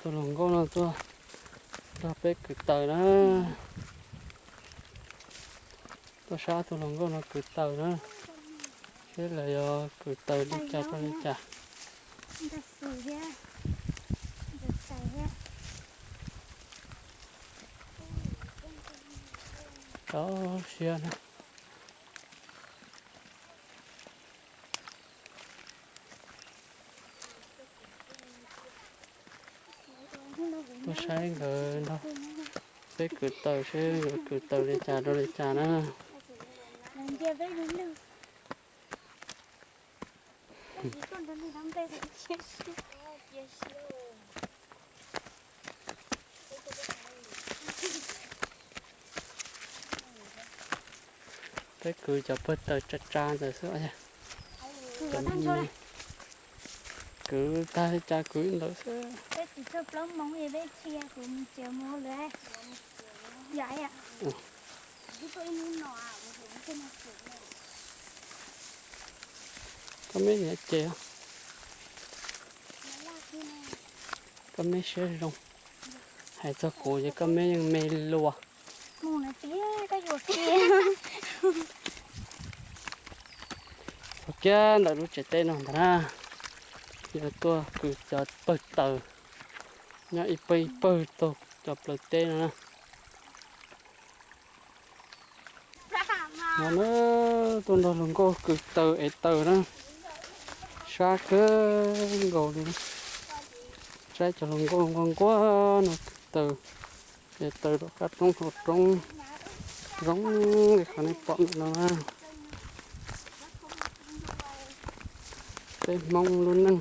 Tus hluas nkauj no tuaj nrog peb kwv taws na. Tuaj saib tus hluas nkauj no kwv taws na, seb lawv yuav kwv taws li cas rau li cas. Rau siab na. Tuaj saib nkawd nrog peb kwv taws seb nkawd kwv taws li cas rau li cas na. Peb kwv cov pawg taws tsa tsa ntawd xwb. Kwv tag li cas kwv ntawd xwb. Koj me niam ces, koj me siab zoo. Hais txog kuv ces koj me yeej me luas. Txog kiag ntawm lub tsev teb no ntag na, yog tuaj kwv cov pawg taws, nyob ib pawg ib pawg taug cov plawv teb no na. No na, tuaj nrog hluas nkauj kwv taws ev taws na, sab kawg nkaus li. Saib cov hluas nkauj nquag nquag no kwv taws, ev taws rau qab roob hauv roob, zoo li qhov nej pom ntawm no na. Peb Hmoob lub neej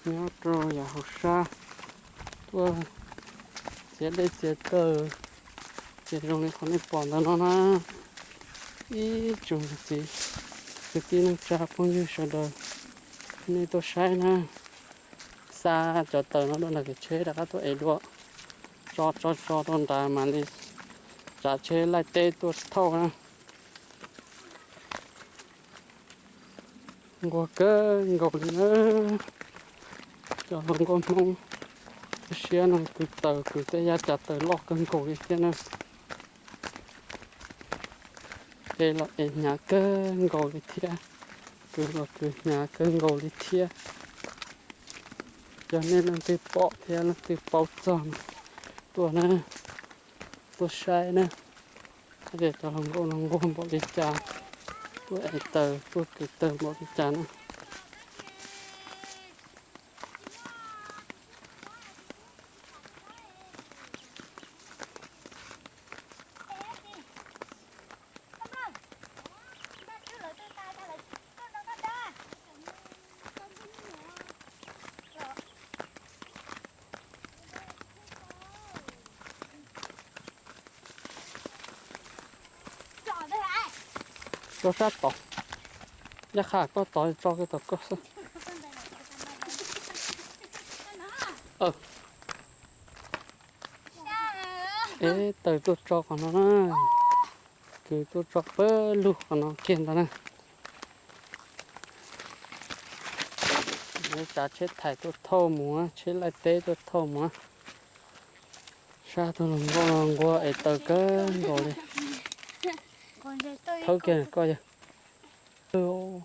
nyob rau yav hauv sab, tuaj txiav dej txiav taws, ces zoo li qhov nej pom ntawm no na. Ib tsoom niam txiv kwv tij neej tsa phooj ywg sawv daws, nej tuaj saib na, xa cov taws no dua nram kev tsheb rov qab tuaj ev dua, tso tso tso rau nrad mam li tsav tsheb laij teb tuaj thauj na. Nquag kawg nkaus li na. Cov hluas nkauj Hmoob siab no kwv taws, kwv tej yaj cav taws loj kawg nkaus li thiab na. Ev los ev hnyav kawg nkaus li thiab, kwv los kwv hnyav kawg nkaus li thiab. Yog nej leej twg pom thiab leej twg paub txog no, tuaj na, tuaj saib na, tias cov hluas nkauj no nquag npaum li cas, tuaj ev taws tuaj kwv taws npaum li cas na. Tso sab tod, Yaj Qha koj tod tso kiag tom koj xwb. Ev taws tuaj tso qhov no na, kwv tuaj tso pawg lug qhov no kiag ntag na. Tsav tsheb thais tuaj thauj mus, tsheb laij teb tuaj thauj mus. Sab tus hluas nkauj no nquag ev taws kawg nkaus li. Thawb kiag koj yawg. Rov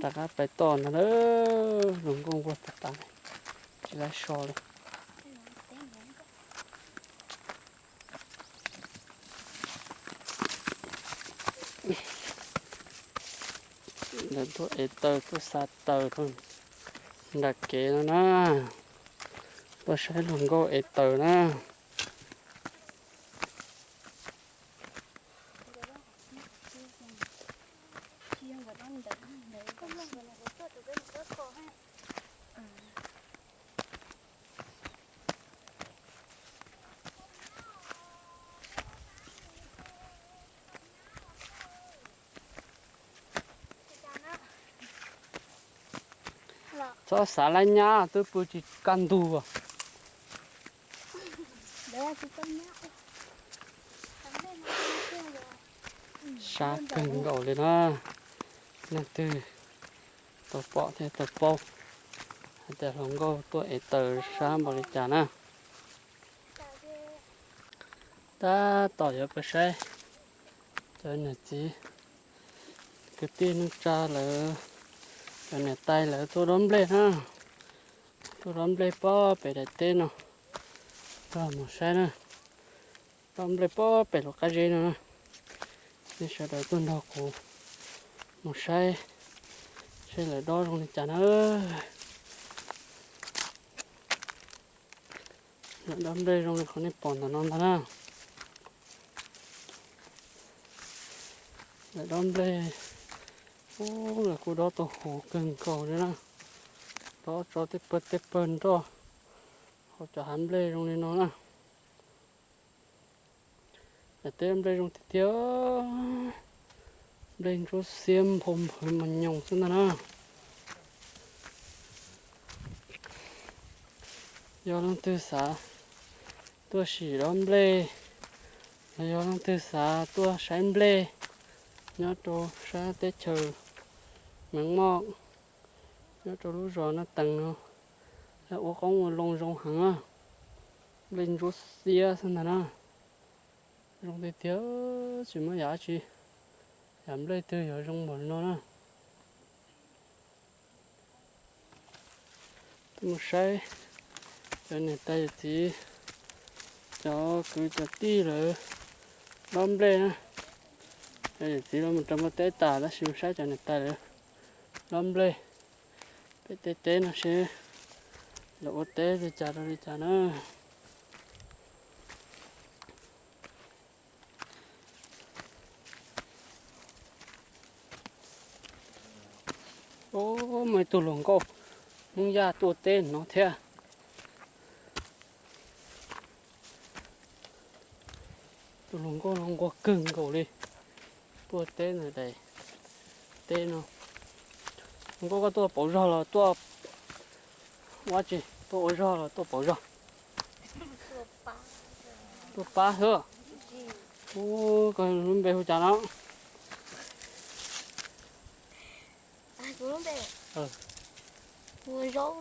qab pais toj ntag na, hluas nkauj nquag tas tas, tsis laib so li. Lawv tuaj ev taws tuaj xa taws rau nram kev no na, tuaj saib hluas nkauj ev taws na. Txhob xav laj nyab twb pw tsis kaj ntug. Sab kawg nkaus li na. Leej twg tau pom thiab tau paub, Tias hluas nkauj tuaj ev taws sab npaum li cas na. Tab tom yuav pais saib cov niam txiv kwv tij neej tsa lawv, cov niam tais lawv tuaj dob nplej na. Tuaj dob nplej pob pem daim teb no, coj mus saib na. Dob nplej pob pem lub qab zeb no na. Nej sawv daws tuaj nrog kuv mus saib seb lawv dob zoo li cas na. Lawv dob nplej zoo li qhov nej pom ntawm no ntag na. Lawv dob nplej, ub, lawv kuj dob tau huv kawg nkaus li na. Dob tso tej pawg tej pawg nroj hauv cov hav nplej zoo li no na. Daim teb nplej zoo tiag tiag, nplej ntsuab xiab nphau nphwv mos nyoos xwb ntag na. Yog leej twg xav tuaj sim dob nplej, los yog leej twg xav tuaj saib nplej nyob rau sab teb chaws Meev Moj, nyob rau lub zos Naj Tees no, ua qoob ua loo zoo heev na. Nplej ntsuab xiab xwb ntag na. Zoo tiag tiag, tsis muaj yam dab tsi, yam nplej twg yuav zoo npaum li no na. Tuaj mus saib cov niam tais yawm txiv, cov kwv cov tij lawv dob nplej na. Cov yawm txiv lawv mus rau npua teb tas tab sis mus saib cov niam tais lawv dob nplej pem tej teb no seb lawv ua teb li cas rau li cas na. Ub, muaj ib tug hluas nkauj Hmoob Yaj tuaj teb no thiab. Tus hluas nkauj no nquag kawg nkaus li, tuaj teb ntawm daim teb no. Hluas nkauj, koj tuaj pauv zog los tuaj ua dab tsi? Tuaj ua zog los tuaj pauv zog? Tuaj pab xwb. Ub, koj lub npe hu cas no? Ua zaub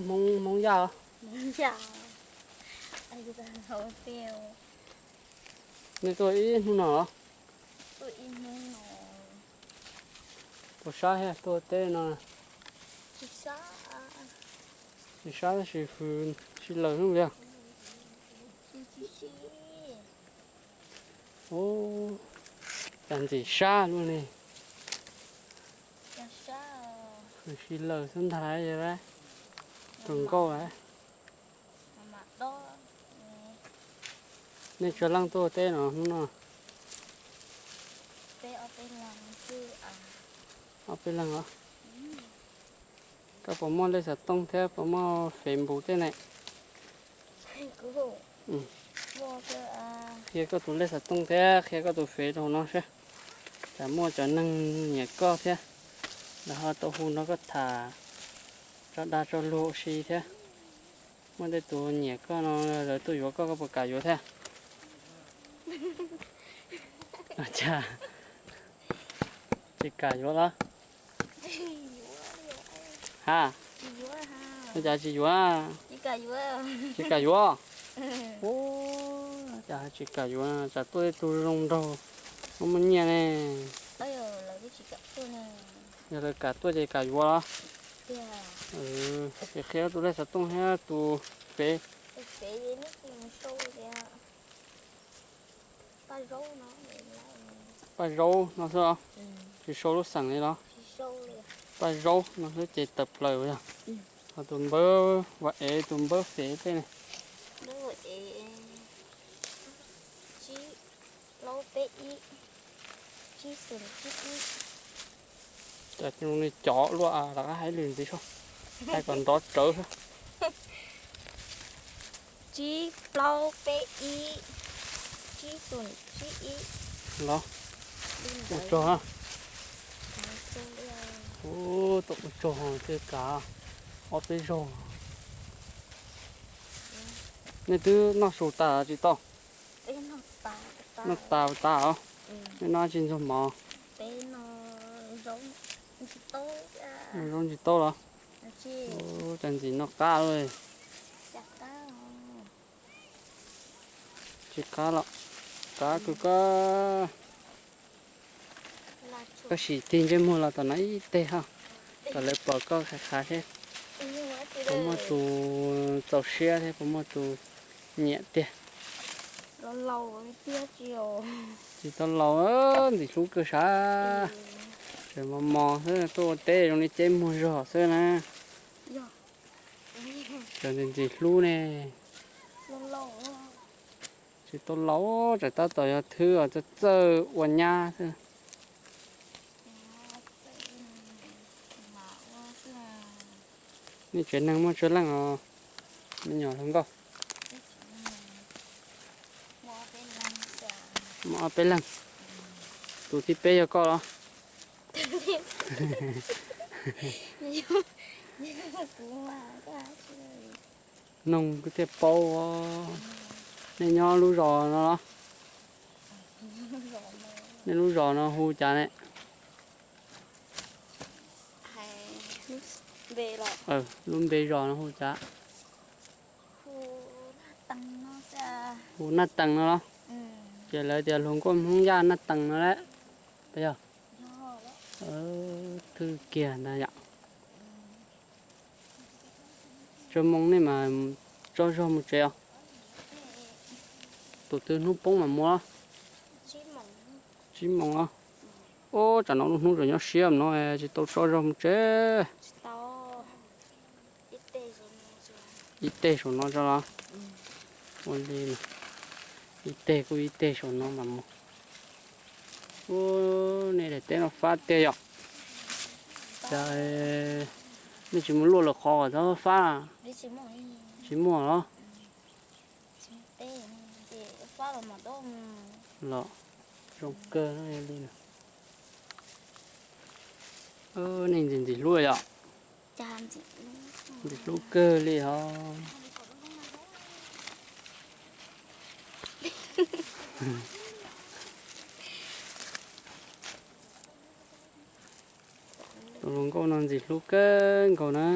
Hmoob, Hmoob Yaj. Nej tuaj ib hnub no los? Puas sab thiab tuaj teb no? Tsis sab tab sis hws sib laws hnub yog. Ub, cas ntxim sab luaj li. Hws sib laws xwb ntag lauj, tus nkauj lauj. Nej tsawg leej tuaj teb no hnub no? Ob peb leeg os. Koj puas muaj lej xov tooj thiab puas muaj Facebook tej ne? Qhia koj tus lej xov tooj thiab qhia koj tus Face rau hauv no seb, tsam muaj cov neeg nyiam koj thiab, lawv ho tau hu nrog koj tham tso dag tso luag ua si thiab. Muaj tej tus nyiam koj no lawv tuaj yuav koj, koj puas kam yuav thiab? Tsis kam yuav los? Ha, ua cas tsis yuav? Tsis kam yuav. Ua cas tsis kam yuav, tsam tuaj tej tug zoo nraug, muaj muaj nyiaj ne. Yog lawv kam tuaj ces kam yuav los? Ces qhia tus lej xov tooj thiab tus Face. Paj Zaub no xwb os, tsis sau lub xeem li los? Paj Zaub no xwb ces tawm plaws yog. Ho tus npawb Vaj Ev, tus npawb Fev tej ne? Cas zoo li cov luaj, lawv qab hais lwm ntxiv soj, hais kom nrov rawv soj. Tsib plaub peb ib, tsib xoom tsib ib. Los, ua tsaug. Ub, tau ua tsaug, tej kav ob peb zaug. Nej twb noj su tas tsis tau? Noj tas tas os. Nej noj tsis ntxuag mov? Noj zaub ntsis tau los? Ub, cas ntxim noj qab lawm. Tsis qab los, qab kawg koj. Koj sim tig ntsej muag los tom no ib teg ho, kom lawv pom koj khav khav thiab. Puas muaj tus txaus siab thiab puas muaj tus nyiam tiag. Tsis tau laus, ntxim hlub kawg sav. Tseem mos mos xwb, tuaj ua teb zoo li ceb muag zog xwb na. Tseem ntxim hlub ne. Tsis tau laus, tseem tab tom yog thwb os, txawj txawj ua nyab xwb. Nej tsev neeg muaj tsawg leej os, me nyuam hluas nkauj? Muaj ob peb leeg. Tus thib peb yog koj los? Noog kuv thiaj paub. Nej nyob lub zos no los? Nej lub zos no hu cas ne? Lub npe zos no hu cas? Hu Naj Tees no los? Ces lawv tias hluas nkauj Hmoob Yaj Naj Tees no las. Puas yog? Thwj kiag ntag yom. Tsaug moo nej mas tsaug zog mus tsev os. Tus twg hnub poob mas mus los? Tsib moos los? Ub, tsam no lub hnub tseem nyob siab no, tsis tau tsaug zog mus tsev. Ib teg saum no tso los? Ua li, ib teg kuj ib teg saum no mas mus. Ub, nej daim teb no fab tiag yom. Cas nej tsis mus luaj lawm qhov kom txhob fab? Tsis muaj los? Los zoo kawg li no. Nej ntxim ntxim hlub yom. Ntxim hlub kawg li hos. Tus hluas nkauj no ntxim hlub kawg nkaus na.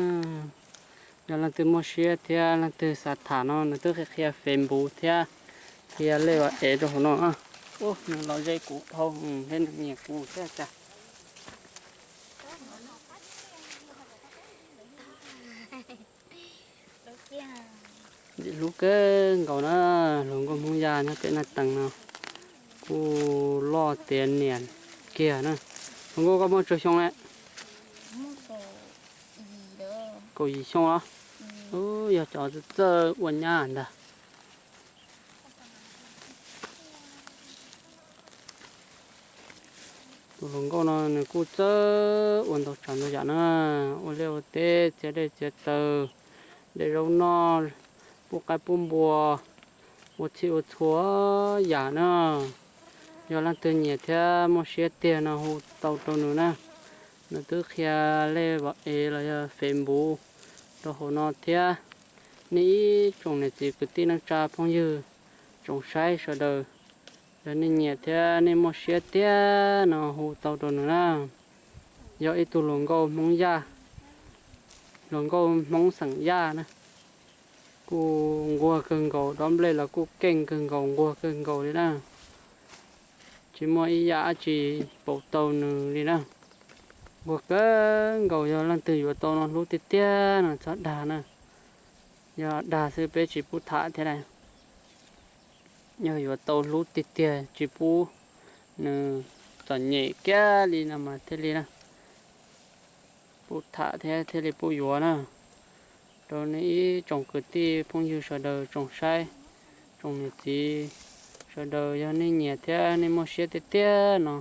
Yog leej twg muaj siab thiab leej twg xav tham no nws twb qhia Facebook thiab, qhia lej vas ev rau hauv no. Ub, nws los ze kuv dhau thiab nws nyiam kuv thiab cas. Ntxim hlub kawg nkaus na. Hluas nkauj Hmoob Yaj nyob pem Naj Tees no kuj loj tiav niam kiag na. Hluas nkauj, koj muaj tsawg xyoo lawm? Kaum yim xyoo los? Yog cov txawj ua nyab ntag. Tus hluas nkauj no nws kuj txawj ua ntau tsav ntau yam na, ua liaj ua teb, txiav dej txiav taws, de zaub noj, pub qaib pub npua, ua txhij ua txhua yam na. Yog leej twg nyiam thiab muaj siab tiag no hu tau rau nws na. Nws twb qhia lej vas ev los yog Facebook rau hauv no thiab. Nej ib tsoom niam txiv kwv tij neej tsa phooj ywg tsoom saib sawv daws, yog nej nyiam thiab nej muaj siab tiag no hu tau rau nws na. Yog ib tug hluas nkauj Hmoob Yaj, hluas nkauj Hmoob xeem Yaj na. Kuj nquag kawg nkaus, dob nplej los kuj keej kawg nkaus, nquag kawg nkaus li na. Tsis muaj ib yam dab tsi pauv tau nws li na. Nquag kawg nkaus, yog leej twg yuav tau no hlub tiag tiag no txhob dag na. Yog dag xwb peb tsis pub tham thiab na. Yog yuav tau hlub tiag tiag tsis pub nws txom nyem kiag li no mas thiaj li na, pub tham thiab thiaj li pub yuav na. Rau nej ib tsoom kwv tij phooj ywg sawv daws tsoom saib, tsoom niam txiv sawv daws, yog nej nyiam thiab nej muaj siab tiag tiag no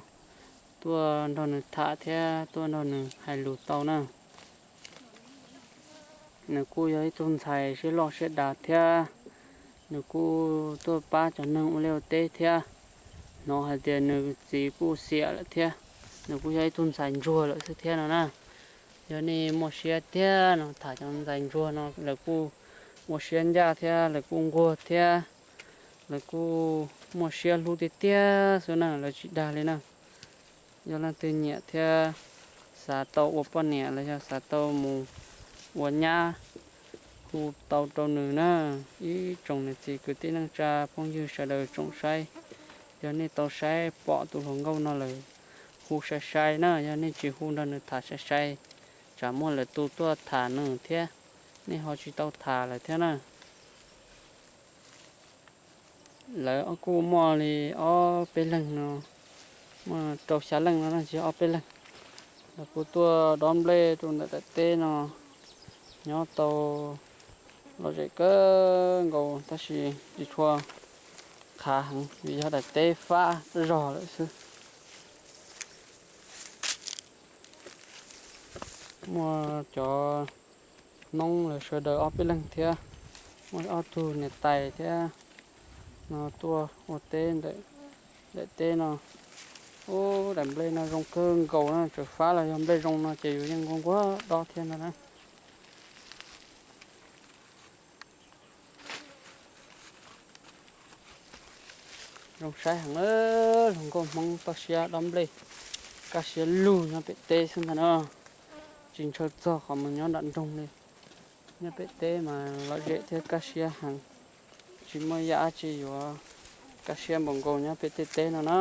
tuaj nrog nws tham thiab tuaj nrog nws hais lus tau na. Nws kuj yog ib tug ntxhais siab loj siab dav thiab, nws kuj tuaj pab cov neeg ua liaj ua teb thiab. Hnov hais tias nws txiv kuj xiam lawm thiab, nws kuj yog ib tug ntxhais ntsuag lawm xwb thiab no na. Yog nej muaj siab tiag no tham cov ntxhais ntsuag no lawv kuj ua siab ncaj thiab lawv kuj nquag thiab, lawv kuj muaj siab hlub tiag tiag xwb na, lawv tsis dag li na. Yog leej twg nyiam thiab xav tau ua poj niam los yog xav tau mus ua nyab hu tau rau nws na. Ib tsoom niam txiv kwv tij neej tsa phooj ywg sawv daws tsoom saib, yog nej tau saib pom tus hluas nkauj no lawm, hu sai sai na, yog nej tsis hu nrog nws tham sai sai, tsam muaj lwm tus tuaj tham nws thiab, nej ho tsis tau tham lawm thiab na. Lawv ob kuj muaj li ob peb leeg no, muaj rau xya leej no na, tsis ob peb leeg. Lawv kuj tuaj dob nplej rau ntawm daim teb no, nyob tau lom zem kawg nkaus tab sis tsis tshua qhav heev vim yog daim teb fab zog lawm xwb. Muaj cov noob lawv sawv daws ob peb leeg thiab, muaj ob tug niam tais thiab no tuaj ua teb ntawm daim teb no. Ub, daim nplej no zoo kawg nkaus na, tseem fab los yog nplej zoo no ces yus yeej nquag nquag dob thiab ntag na. Zoo saib heev, hluas nkauj Hmoob toj siab dob nplej, kaj siab lug nyob pem teb xwb ntag na. Tsis ntshaw txog qhov mus nyob nram nroog li. Nyob pem teb mas lom zem thiab kaj siab heev, tsis muaj yam dab tsi yuav kaj siab npaum nkaus nyob pem tej teb no na.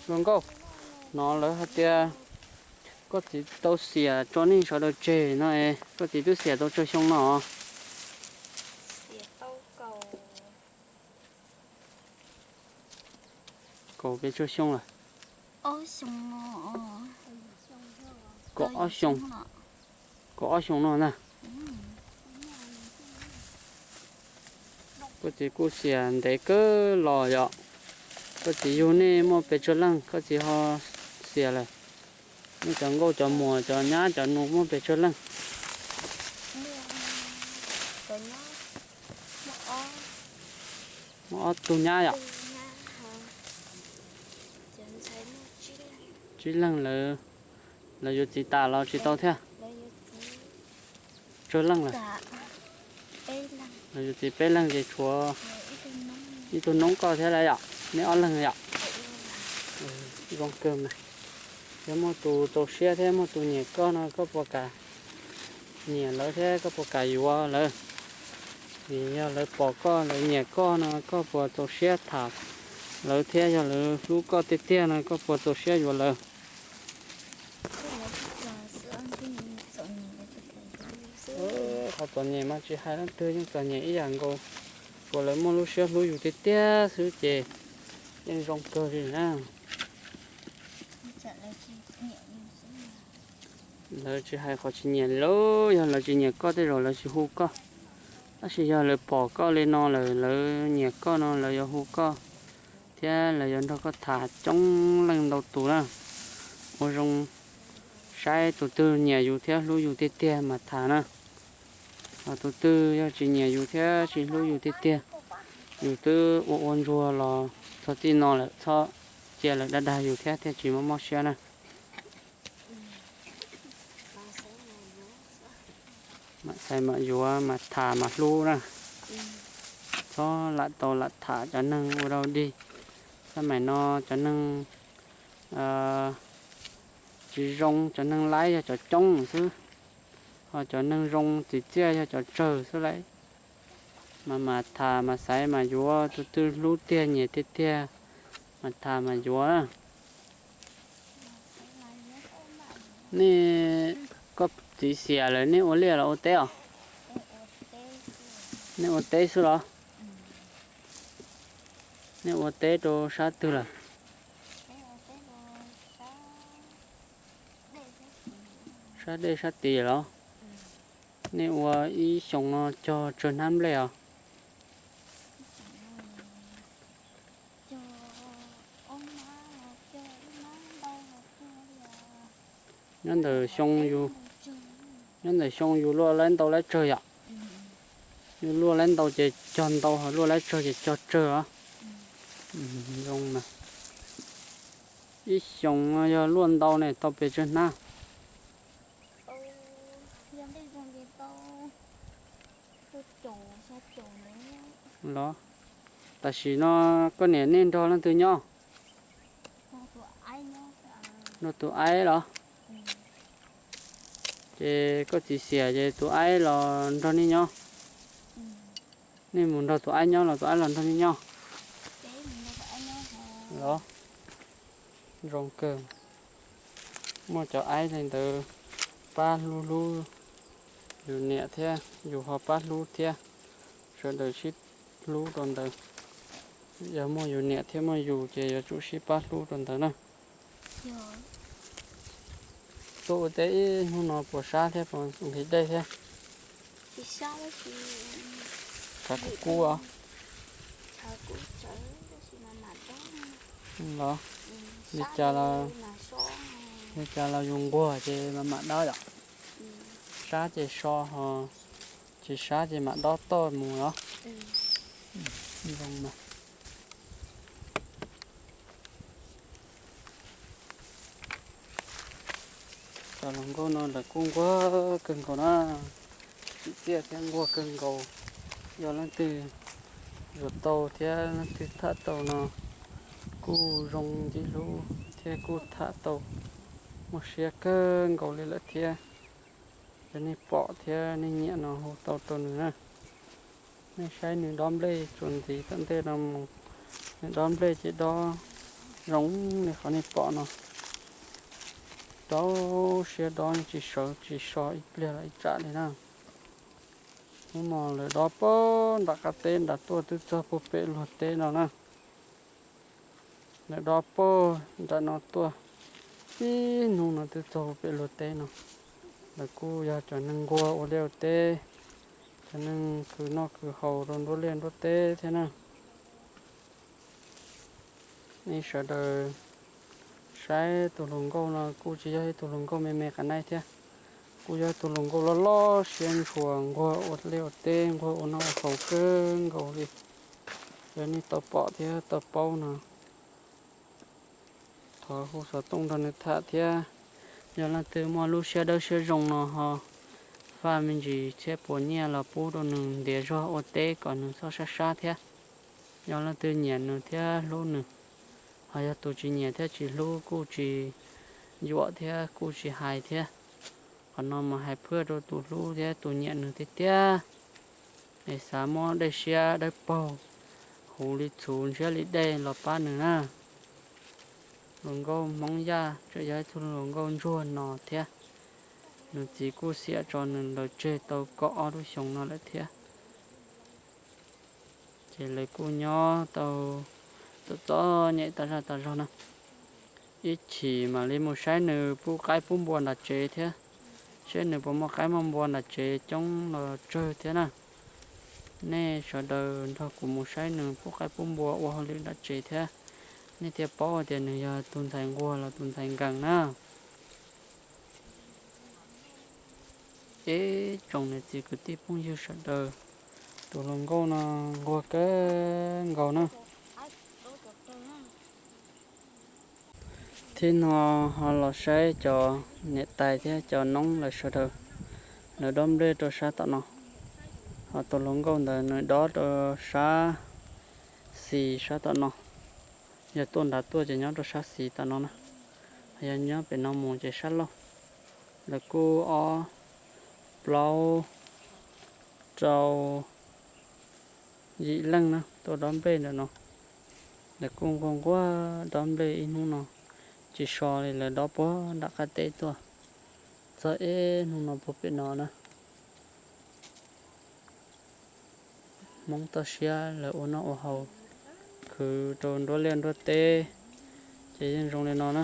Hluas nkauj, no lawv hais tias koj txiv tau xiam tso nej sawv daws tseg no es, koj txiv twb xiam tau tsawg xyoo no? Kaum pes tsawg xyoo lawm? Kaum ob xyoo, kaum ob xyoo no ntag. Koj txiv kuj xiam ntev kawg los yom. Koj txiv yug nej muaj pes tsawg leej koj txiv ho xiam lawm? Nej cov nkauj cov muam cov nyab cov nus muaj pes tsawg leej? Muaj ob tug nyab yom. Tsib leeg lawm. Lawv yuav txiv tas los tsis tau thiab? Tsawg leej lawm? Lawv yuav txiv peb leeg ces tshuav ib tug noob koj thiab lawm yom, nej ob leeg yom. Zoo kawg mas. Yog muaj tus txaus siab thiab muaj tus nyiam koj no koj puas kam nyiam lawv thiab koj puas kam yuav lawv? Vim yog lawv pom koj lawv nyiam koj no koj puas txaus siab tham lawv thiab yog lawv hlub koj tiag tiag no koj puas txaus siab yuav lawv? Qhov txom nyem mas tsis hais leej twg yeej txom nyem ib yam nkaus, tsuas lawv muaj lub siab hlub yus tiag tiag xwb ces yeej zoo kawg li na. Lawv tsis hais qhov tsis nyiam lauj, yog lawv tsis nyiam koj tej zaum lawv tsis hu koj, tab sis yog lawv pom koj li no lawm lawv nyiam koj no lawv yuav hu koj thiab lawv yuav nrog koj tham coob leej ntau tus na. Ua zoo saib tus twg nyiam yus thiab hlub yus tiag tiag mas tham na. Ho tus twg yog tsis nyiam yus thiab tsis hlub yus tiag tiag, yus twb ua ua ntsuag los txog txij no lawm txhob cia lawv dag dag yus thiab thiaj tsis mob mob siab na. Mam xaiv mam yuav mam tham mam hlub na. Txhob lam tau lam tham cov neeg ua rau dig. Xab maim no cov neeg tsis zoo cov neeg laib yog cov coob xwb, ho cov neeg zoo txim txiaj yog cov tsawg xwb lauj. Mas mam tham mam xaiv mam yuav, tus twg hlub tiag nyiam tiag tiag mas tham mas yuav. Nej, koj txiv xiam lawm nej ua liaj los ua teb os? Nej ua teb xwb los? Nej ua teb rau sab twg lawm? Sab dej sab tid los? Nej ua ib xyoos no cog tsawg hnab nplej os? Nyob ntawm xyoo yus, nyob ntawm xyoo yus luaj laib ntau laib tsawg yom? Yus luaj laib ntau ces cog ntau, ho luaj laib tsawg ces cog tsawg os. Zoo mas. Ib xyoos yog luaj ntau ne tau pes tsawg hnab? Los? Tam sim no koj niam nej nrog leej twg nyob? Nrog tus aib los? Ces koj txiv xiam ces tus aib los nrog nej nyob? Nej mus nrog tus aib nyob los tus aib los nrog nej nyob? Los, zoo kawg. Muaj cov aib li ntawd pab hlub hlub yus niam thiab yus ho pab hlub thiab, sawv daws sib hlub rau ntawd. Yog muaj yus niam thiab muaj yus ces yuav tsum sib pab hlub rau ntawd na. Tuaj ua teb ib hnub no puas sab thiab puas nqhis dej thiab? Tshav kub kub os. Los, li cas los, li cas los yus nquag ces mam mam dob yom. Sab ces so ho, tsis sab ces mam dob toj mus os. Zoo mas. Cov hluas nkauj no lawv kuj nquag kawg nkaus na, tsim txiaj thiab nquag kawg nkaus. Yog leej twg yuav tau thiab leej twg tham tau no kuj zoo ntxim hlub thiab kuj tham tau muaj siab kawg nkaus li lawm thiab. Yog nej pom thiab nej nyiam no hu tau rau nws na. Nej saib nws dob nplej tsuas ntxiv tom ntej no mus, nws dob nplej ces dob zoo li qhov nej pom no. Rau siab dob tsis sawv tsis so ib pliag los ib tsam li na. Hnub no lawv dob puag nram qab teb nram tuaj twb txog puag pem luag teb no na. Lawv dob puag nram no tuaj, ib hnub no twb txog puag pem luag teb no. Lawv kuj yog cov neeg nquag ua liaj ua teb, cov neeg khwv noj khwv haus rau nruab liaj nruab teb thiab na. Nej sawv daws saib tus hluas nkauj no kuj tsis yog ib tug hluas nkauj me me qas naib thiab, kuj yog ib tug hluas nkauj loj loj siab ntshua nquag ua liaj ua teb nquag ua noj ua haus kawg nkaus li. Yog nej tau pom thiab tau paub no, thov hu xov tooj nrog nws tham thiab. Yog leej twg muaj lub siab dawb siab zoo no ho faj me ntsis thiab puas nyiaj los pub rau nws ntiav zog ua teb kom nws txhob sab sab thiab. Yog leej twg nyiam nws thiab hlub nws, ho yog tus tsis nyiam thiab tsis hlub kuj tsis yuam thiab kuj tsis hais thiab. Qhov no mas hais phwj rau tus hlub thiab tus nyiam nws tiag tiag, es xav muab dej siab dawb paug, huv li txhuv ntshiab li dej los pab nws na. Hluas nkauj Hmoob Yaj tseem yog ib tug hluas nkauj ntsuag no thiab. Nws txiv kuj xiam tso nws lawv tseg tau kaum ob lub xyoos no lawm thiab. Ces lawv kuj nyob tau txom txom nyem tas zaj tas zog na. Ib chim mam li mus saib nws pub qaib pub npua nram tsev thiab, saib nws puas muaj qaib muaj npua nram tsev coob los tsawg thiab na. Nej sawv daws nrog kuv mus saib nws pub qaib pub npua ua hauj lwm nram tsev thiab, nej thiaj paub tias nws yog tus ntxhais nquag los tus ntxhais nkees na. Ib tsoom niam txiv kwv tij phooj ywg sawv daws, tus hluas nkauj no nquag kawg nkaus na. Thib no ho los saib cov niam tais thiab cov noob lawv sawv daws, lawv dob nplej rau sab tom no. Ho tus hluas nkauj ntawd nws dob rau sab xis sab tom no. Yog tuaj nrad tuaj ces nyob rau sab xis tom no na. Yog nyob pem no mus ces sab laug. Lawv kuj ob, plaub, rau, yim leej na tuaj dob nplej ntawm no. Lawv kuj nquag nquag dob nplej ib hnub no, tsis so li lawv dob puag nram qab teb tuaj, txog ib hnub no puag pem no na. Hmoob toj siab lawv ua noj ua haus, khwv rau nruab liaj nruab teb, ces yeej zoo li no na.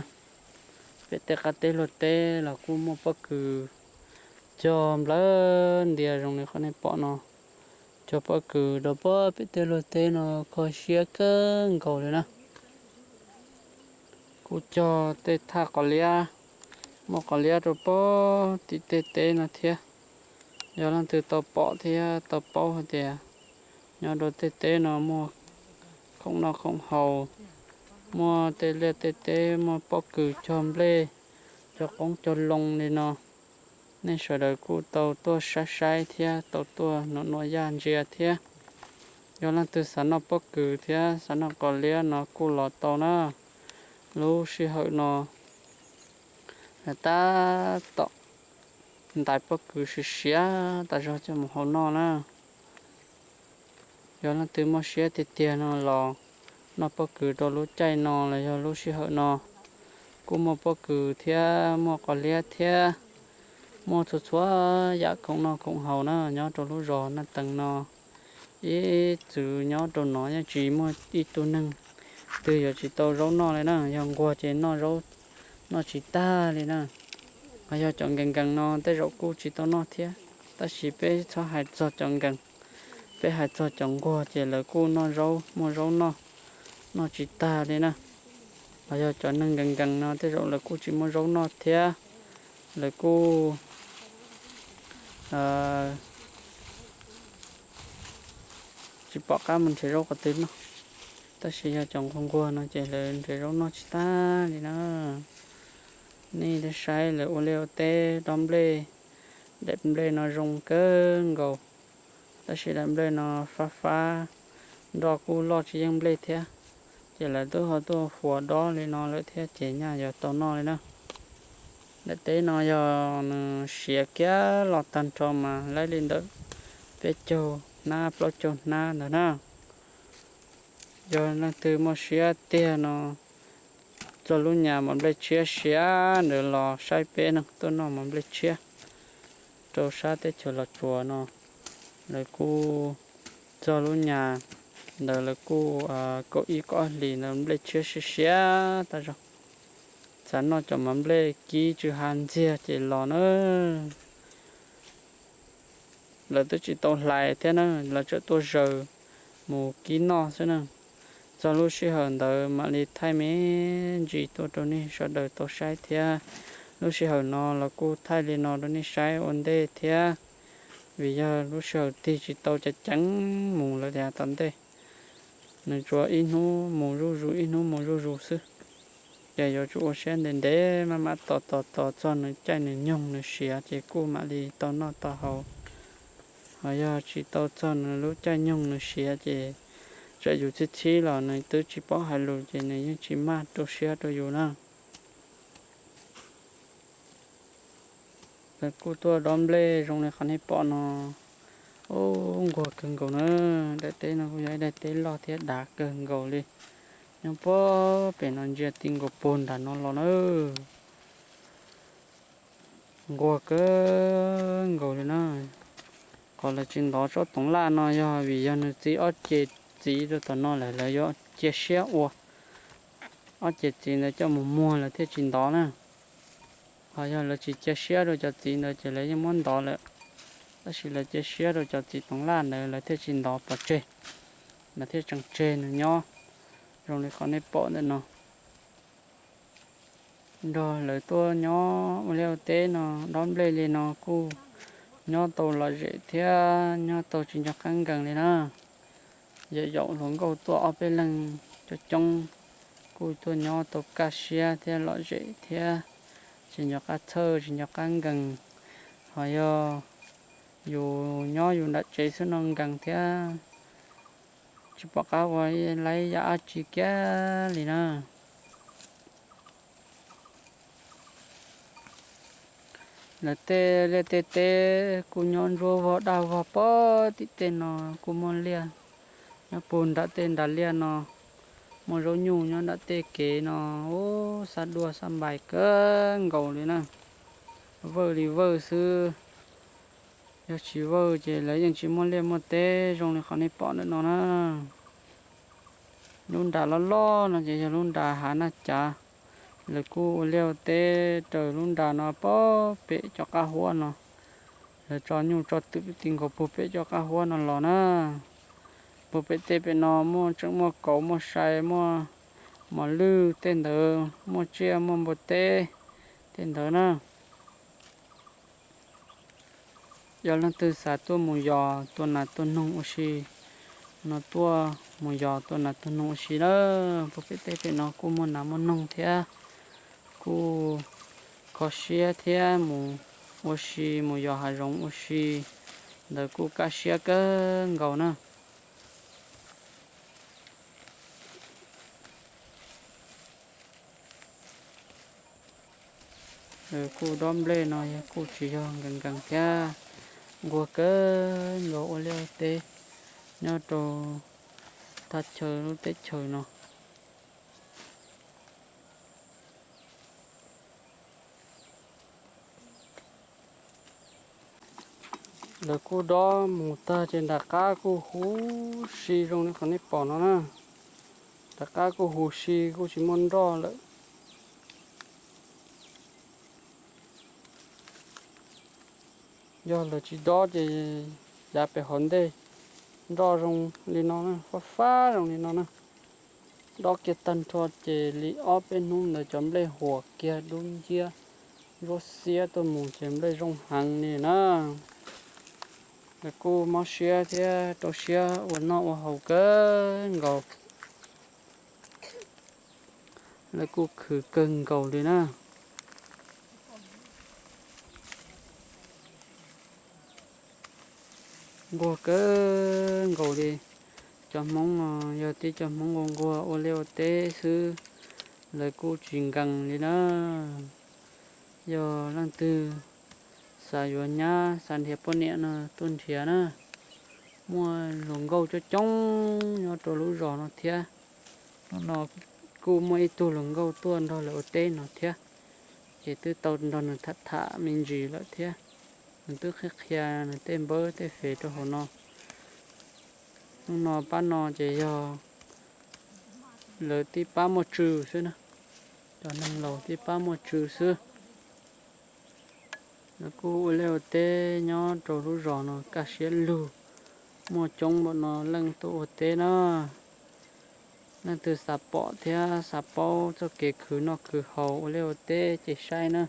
Pem tej qab teb luag teb los kuj muaj pob kws cog nplawg ntias zoo li qhov nej pom no. Cog pob kws rau puag pem tej luag teb no kho siab kawg nkaus li na. Kuj cog tej thaj qos liab, muaj qos liab rau puag tim tej teb no thiab. Yog leej twg tau pom thiab tau paub hais tias nyob rau tej teb no muaj khoom noj khoom haus, muaj tej liaj tej teb, muaj pob kws cog nplej, cog qoob cog loo li no, nej sawv daws kuj tau tuaj saib saib thiab tau tuaj nuam nuam yaj ntsia thiab. Yog leej twg xav noj pob kws thiab xav noj qos liab no kuj los tau na. Lub sij hawm no tab tom ntais pob kws siav siav tas zog coj mus hau noj na. Yog leej twg muaj siab tiag tiag no los noj pob kws rau lub caij no los yog lub sij hawm no. Kuj muaj pob kws thiab muaj qos liab thiab muaj txhua txhua yam khoom noj khoom haus na nyob rau lub zos Naj Teev no. Ib txwm nyob rau no yeej tsis muaj ib tug neeg twg yuav tsis tau zaub noj li na. Yog nquag ces noj zaub noj tsis tag li na. Ho yog cov nkees nkees no tej zaum kuj tsis tau noj thiab, tab sis peb txhob hais txog cov nkees, peb hais txog cov nquag ces lawv kuj noj zaub muaj zaub noj, noj tsis tag li na. Ho yog cov neeg nkees nkees no tej zaum lawv kuj tsis muaj zaub noj thiab, lawv kuj tsis pom qab mus nrhiav zaub qhov twg noj. Tab sis yog cov nquag nquag no ces lawv nrhiav zaub noj tsis tag li na. Nej saib lawv ua liaj ua teb dob nplej, daim nplej no zoo kawg nkaus, tab sis daim nplej no fab fab, nroj kuj loj tsis yeej nplej thiab. Ces lawv twb ho tuaj huas dob li no lawm thiab ces nyaj yuav tau noj li na. Daim teb no yog nws siav kiag los tag nrho mas laib li ntawm peb caug hnab plaub caug hnab ntawd na. Yog leej twg muaj siab tiag no, txog lub nyas mos nplej tshiab siav ntawd los saib peb neeg tuaj noj mos nplej tshiab rau sab teb chaws Los Tsuas no. Lawv kuj txog lub nyas ntawd lawv kuj kaum ib kaum ob hlis ntawd nplej tshiab siav siav tas zog. Xav noj cov mos nplej kib tsw ha ntxiag ces los na. Lawv twb tsis tau hlais thiab na, lawv tseem tuaj zaws mus kib noj xwb na. Txog lub sij hawm ntawd mam li thaij me ntsis tuaj rau nej sawv daws tau saib thiab. Lub sij hawm no los kuj thaij li no rau nej saib ua ntej thiab, vim yog lub sij hawm tig tsis tau ceev ceev mus lawm tias tom ntej. Nws tsuas ib hnub mus zuj zus ib hnub mus zuj zus xwb, ces yuav tsum ua siab ntev ntev maj mam tos tos tos txog nws caij nws nyoog nws siav ces kuj mam li tau noj tau haus. Ho yog tsis tau txog nws lub caij nyoog nws siav ces txawm yus txhib txhib los nws twb tsis paub hais lus ces nws yeej tsis maj rau siab rau yus na. Lawv kuj tuaj dob nplej zoo li qhov nej pom no. Ub, nquag kawg nkaus na. Daim teb no kuj yog ib daim teb loj thiab dav kawg nkaus li. Nyob puag pem no ntsia ti nkaus puag nram no los na. Nquag kawg nkaus li na. Qhov lawv tsis ntov tsob toov laj no yog vim yog nws txi ob ce txiv rau tom no lawm, lawv yuav cia siab ua ob ce txiv ntawd coj mus muag lawv thiaj tsis ntov na. Ho yog lawv tsis cia siab rau cov txiv ntawd ces lawv yeej muab ntov lawm. Tab sis lawv cia siab rau cov txiv toov laj ntawd lawv thiaj tsis ntov pov tseg, lawv thiaj tseem tseg nws nyob zoo li qhov nej pom ntawm no. Nrog lawv tuaj nyob ua liaj ua teb no, dob nplej li no kuj nyob tau lom zem thiab nyob tau tsis nco qab nkees li na. Yaum yaum hluas nkauj tuaj ob peb leeg coob coob, kuj tuaj nyob tau kaj siab thiab lom zem thiab tsis nco qab txhawj tsis nco qab nkees. Ho yog yus nyob yus nram tsev xwb no nkees thiab tsis pom qab ua laib yam dab tsi kiag li na. Lawv tej liaj tej teb kuj nyob ntsuab vog daj vog pog tim tej no kuj muaj liaj. Nyob puag nram tej nram liaj no muaj zaub nyuj nyob nram tej kev no, ub, xab duaj xab npais kawg nkaus li na. Vawj li vawj xwb, yog tsis vawj ces lawv yeej tsis muaj liaj muaj teb zoo li qhov nej pom ntawm no na. Lub nra loj loj no ces yog lub nra hav Naj Cav. Lawv kuj ua liaj ua teb raws lub nra no puag pem cov qab huab no. Lawv tso nyuj tso twm ti nkaus puag pem cov qab huab no los na. Puag pem tej pem no muaj tseem muaj kauv muaj sai muaj mos lwj tej ntawd, muaj tsiaj muaj npua teb tej ntawd na. Yog leej twg xav tuaj mus yos tua nas tua noog ua si no tuaj mus yos tua nas tua noog ua si na. Puag pem tej pem no kuj muaj nas muaj noog thiab, kuj kho siab thiab mus ua si mus yos hav zoov ua si ntawd kuj kaj siab kawg nkaus na. Lawv kuj dob nplej no yog kuj tsis yog nkees nkees thiab, nquag kawg nkaus ua liaj ua teb nyob rau thaj chaw lub teb chaws no. Lawv kuj dob mus tag ces nram qab kuj huv si zoo li qhov nej pom no na. Nram qab kuj huv si kuj tsis muaj nroj lawm. Yog lawv tsis dob ces yav pem hauv ntej nroj zoo li no na, fab fab zoo li no na. Dob kiag tag nrho ces li ob peb hnub ntawd cov nplej huam kiag dub nciab ntsuab xiab tuaj mus ces nplej zoo heev li na. Lawv kuj mob siab thiab rau siab ua noj ua haus kawg nkaus. Lawv kuj khwv kawg nkaus li na. Nquag kawg nkaus li. Cov Hmoob no yog tib cov Hmoob nquag nquag ua liaj ua teb xwb, lawv kuj tsis nkees li na. Yog leej twg xav yuav nyab xav nrhiav poj niam no tuaj nrhiav na. Muaj hluas nkauj coob coob nyob rau lub zos no thiab. Hnub no kuj muaj ib tug hluas nkauj tuaj nrog lawv ua teb no thiab, ces twb tau nrog nws tham tham me ntsis lawm thiab. Nws twb qhia qhia nws tej npawb tej fev rau hauv no. Hnub no pab no ces yog lawv tib pab muaj tswv xwb na, cov neeg laus tib pab muaj tswv xwb. Lawv kuj ua liaj ua teb nyob rau lub zos no kaj siab lug, muaj coob npaum no leej tuaj ua teb na. Leej twg xav pom thiab xav paub txoj kev khwv noj khwv haus ua liaj ua teb ces saib na.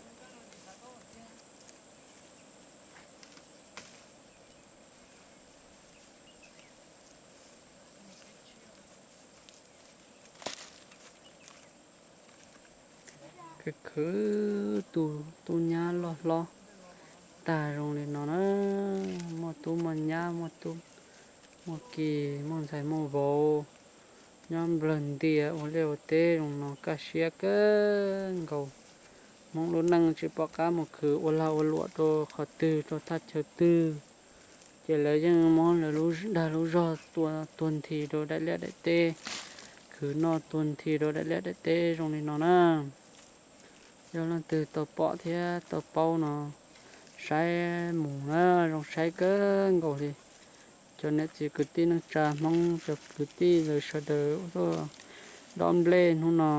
Khwv khwv tu tub nyab loj hlob tag zoo li no na, muaj tub muaj nyab muaj tub muaj ki, muaj ntxhais muaj vauv, nyob nplawg ntias ua liaj ua teb zoo no kaj siab kawg nkaus. Hmoob lub neej tsis pom qab mus khwv ua lag ua luam rau qhov twg rau thaj chaw twg, ces lawv yeej muab lawv lub dag lub zog tua tuag nthi rau daim liaj daim teb, khwv noj tuag nthi rau daim liaj daim teb zoo li no na. Yog leej twg tau pom thiab tau paub no saib mus na, zoo saib kawg nkaus li. Cov niam txiv kwv tij neej tsa Hmoob cov kwv tij lawv sawv daws tuaj dob nplej hnub no,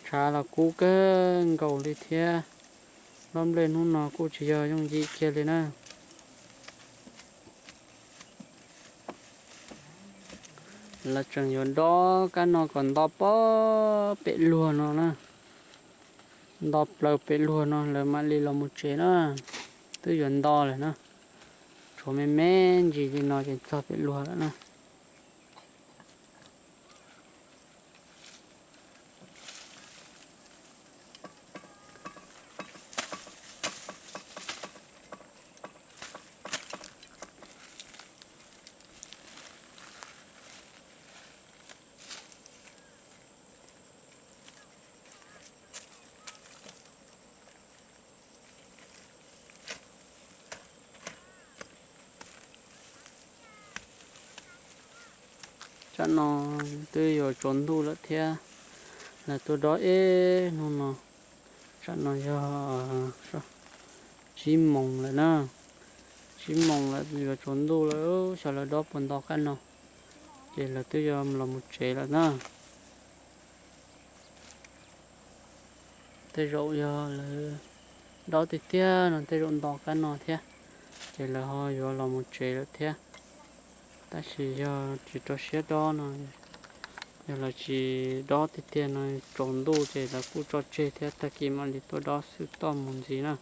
tshav los kub kawg nkaus li thiab. Dob nplej hnub no kuj tsis yog yooj yim kiag li na. Lawv tseem yuav dob kab no kom nto pob pem luag no na. Nto plaws pem luag no lawv mam li los mus tsev na. Twb yuav nto lawm na. Tshuav me me ntsis li no ces txog pem luag lawm na. Tsam no twb yuav tsaus ntuj lawm thiab, lawv tuaj dob ib hnub no. Tsam no yog tsib moos lawm na, tsib moos lawm yuav tsaus ntuj lawm, xyov lawv dob puas nto kab no, ces lawv twb yuav los mus tsev lawm na. Tej zaum yog lawv dob tiag tiag no tej zaum nto kab no thiab, ces lawv ho yuav los mus tsev lawm thiab. Tab sis yog tsis rau siab dob no, yog lawv tsis dob tiag tiag no tsaus ntuj ces lawv kuj tso tseg thiab, tag kis mam li tuaj dob xwb toj mus ntxiv na.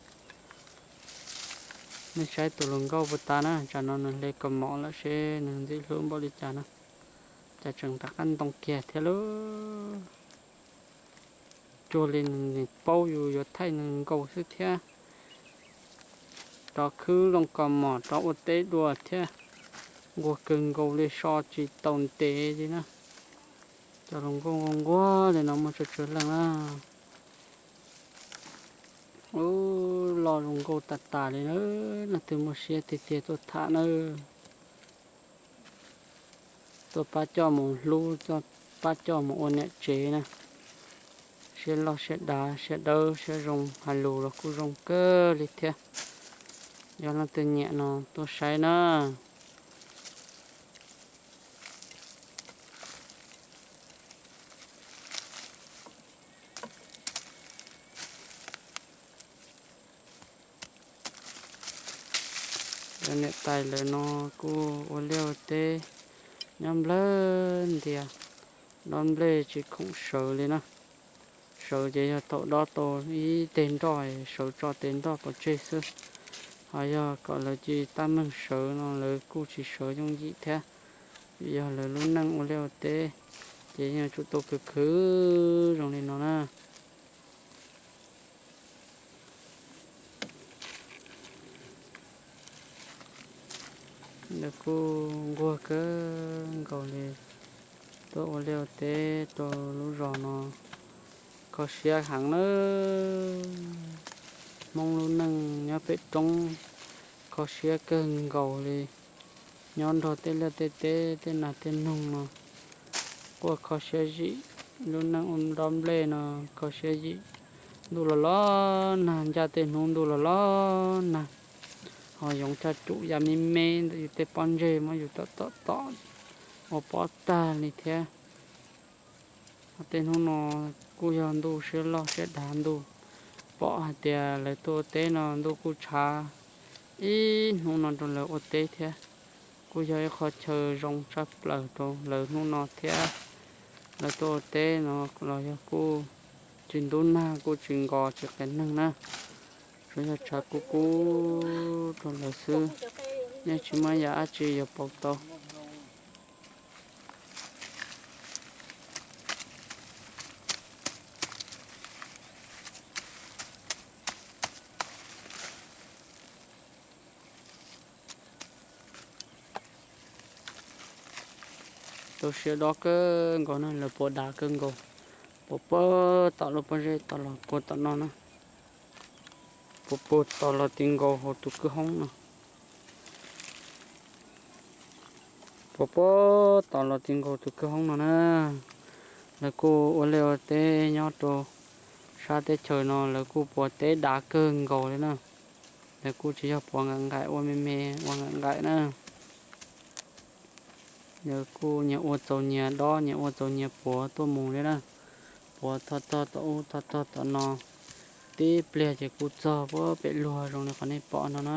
Nej saib tus hluas nkauj puas tas na, tsam no nws hle kaus mom lawm seb nws ntxim hlub npaum li cas na. Cas tseem rov qab ntoo kiag thiab lauj. Cuag li nws paub yus yuav thaij nws nkaus xwb thiab. Rov khwb loo kaus mom rov ua teb dua thiab. Nquag kawg nkaus li, so tsis tau ntev li na. Cov hluas nkauj nquag nquag li no muaj tsawg tsawg leej na. Ub, loj zoo nkauj tas tas li na, leej twg muaj siab tiag tiag tuaj tham nawb. Tuaj pab coj mus hlub, tuaj pab coj mus ua niam tsev na. Siab loj siab dav siab dawb siab zoo, hais lus los kuj zoo kawg li thiab. Yog leej twg nyiam no tuaj saib na. Cov niam tais lawv no kuj ua liaj ua teb nyob nplawg ntias, dob nplej tsis khoom sawv li na. Sawv ces yog thaum dob tau ib teg nroj, sawv tso tes nroj pov tseg xwb. Ho yog kom lawv cia li tab meeg sawv no lawv kuj tsis sawv yooj yim thiab. Vim yog lawv lub neej ua liaj ua teb ces yeej yuav tsum tau khwv khwv zoo li no na. Lawv kuj nquag kawg nkaus li, tuaj ua liaj ua teb rau lub zos no kho siab heev nawb. Hmoob lub neej nyob pem roob kho siab kawg nkaus li. Nyob nrog tej liaj tej teb tej nas tej noog no quaj kho siab zim. Lub neej ua dob nplej no kho siab zim. Ntuj los los nag, ncaj tej hnub ntuj los los nag, ho yoov caj cum ya me me ntawm yus tej pob ntseg muab yus tom tom tom ua pob tag li thiab. Ho tej hnub no kuj yog ntuj siab loj siab dav ntuj, pom hais tias lawv tuaj ua teb no ntuj kuj tshav ib hnub no rau lawv ua teb thiab. Kuj yog ib qho chaw zoo tshaj plaws rau lawv hnub no thiab. Lawv tuaj ua teb no los yog kuj tsis ntub nag kuj tsis nkos tsis qias neeg na, tsuas yog tshav kub kub rau lawv xwb, yeej tsis muaj yam dab tsi yuav pauv tau. Tau siab dob kawg nkaus na, lawv puas dav kawg nkaus, puas puag tom lub pob zeb tod los puag tom no na, puas puag tom los ti nkaus hauv tus kwj hoob no, puas puag tom los ti nkaus tus kwj hoob no na. Lawv kuj ua liaj ua teb nyob rau sab teb chaws no lawv kuj puas teb dav kawg nkaus li na. Lawv kuj tsis yog puas nqaim nqaim ua me me ua nqaim nqaim na. Lawv kuj nyias ua txaus nyias dob nyias ua txaus nyias puav tuaj mus li na. Puav tog tog tom ub tog tog tom no, tib pliag ces kuj txog puag pem luag zoo li qhov nej pom no na.